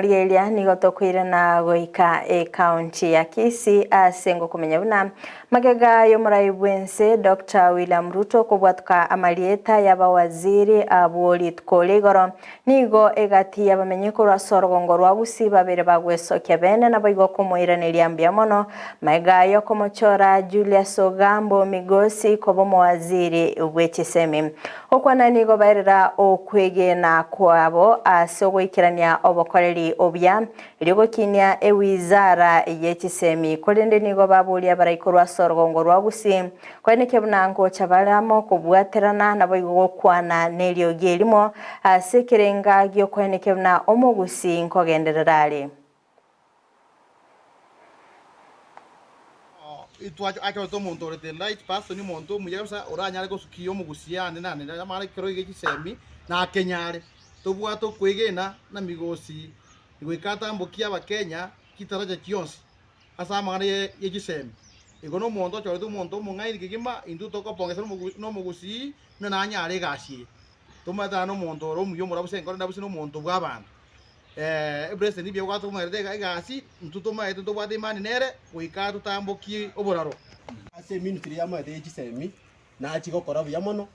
Omwancho morigereria nigo tokoirana goika ekaunti ya Kisii ase ngokomenya buna magega y'omorai bw'ense Doctor William Ruto kobwatuka amarieta y'abawaziri abwo rituko ria igoro nigo egati y'abamenyi korwa ase orogongo rwa Gusii babere bagwesokia bene naboigo komoiraneria mbuya mono magega y'okomochora Julius Ogambo Migosi koba omowaziri bw'echisemi. Gokwana nigo baerera okwegena kwabo ase ogoikerania obokoreri obuya, erio gokinia ewizara ye chisemi. Korende nigo baboria abarai korwa ase orogongo rwa Gusii, koenekia buna ngocha bare amo kobwaterana naboigo gokwana neriogi erimo ase ekerenga gi'okoenekia buna omogusii nkogenderera are. Achorete omonto ore the right person, omonto omuya kabisa oranyare gosukia omogusia ande na ande, amang'ana ekero iga chisemi nakenyare. Tobwate okwegena na migosi goika atambokie abakenya chitaracha chionsi ase amang'ana ye chisemi. Igo na omonto ochorete omonto omong'aini kegima intwe tokopongesa na omogusii buna nanyare egasi eye. Tomanyete naende omonto ore omuya omorabu ase enkoro endabu ase na omonto bwa abanto. Epresident mbuya gwatomoerete egasi, intwe tomaete ntobwate imani nere, goika totambokie oboraro. Ase eministry y'amaete ye chisemi nachie gokora buya mono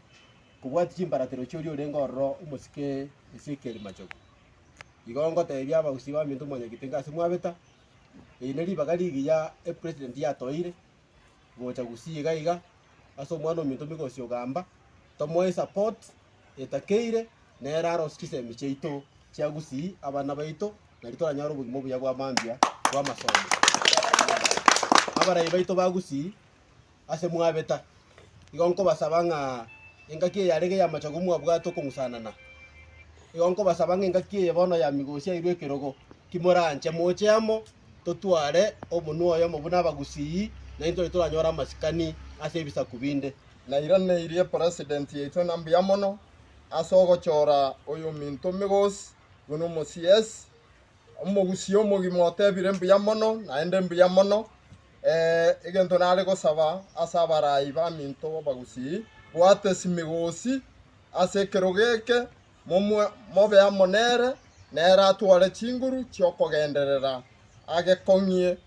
kobwatia chimbaratero chioria orenge ororo omosike Ezekiel Machogu. Igo ngotebia abagusii baminto mwanyagete ase mwabeta, eri ne ribaga rigiya epresident yatoeire gocha gusii iga iga ase omwana ominto Migosi Ogamba, tomoe esupport etakeire nere arose chisemi chiaito chia gusii abana baito nario toranyore obogima obuya bwa mambia bwa amasomo. Abarai baito ba gusii ase mwabeta, igo nkobasaba ng'a engaki eye yarenge ya amachogo mwabwate okong'usanana, igo nkobasaba ng'a engaki eye bono ya migosi yairwe ekerogo, ki moranche moche amo totware omonwa oyomo buna abagusii, naintwe nario toranyore amasikani ase ebisaku binde. Nairaneirie president yaito na mbuya mono ase ogochora oyominto Migosi buna omo CS, omogusia omogima otebire mbuya mono naende mbuya mono. Egento nare gosaba ase abarai baminto abagusii, bwatesi Migosi ase ekerogo eke, mobe amo nere, nere atware chinguru chi'okogenderera agekong'ie.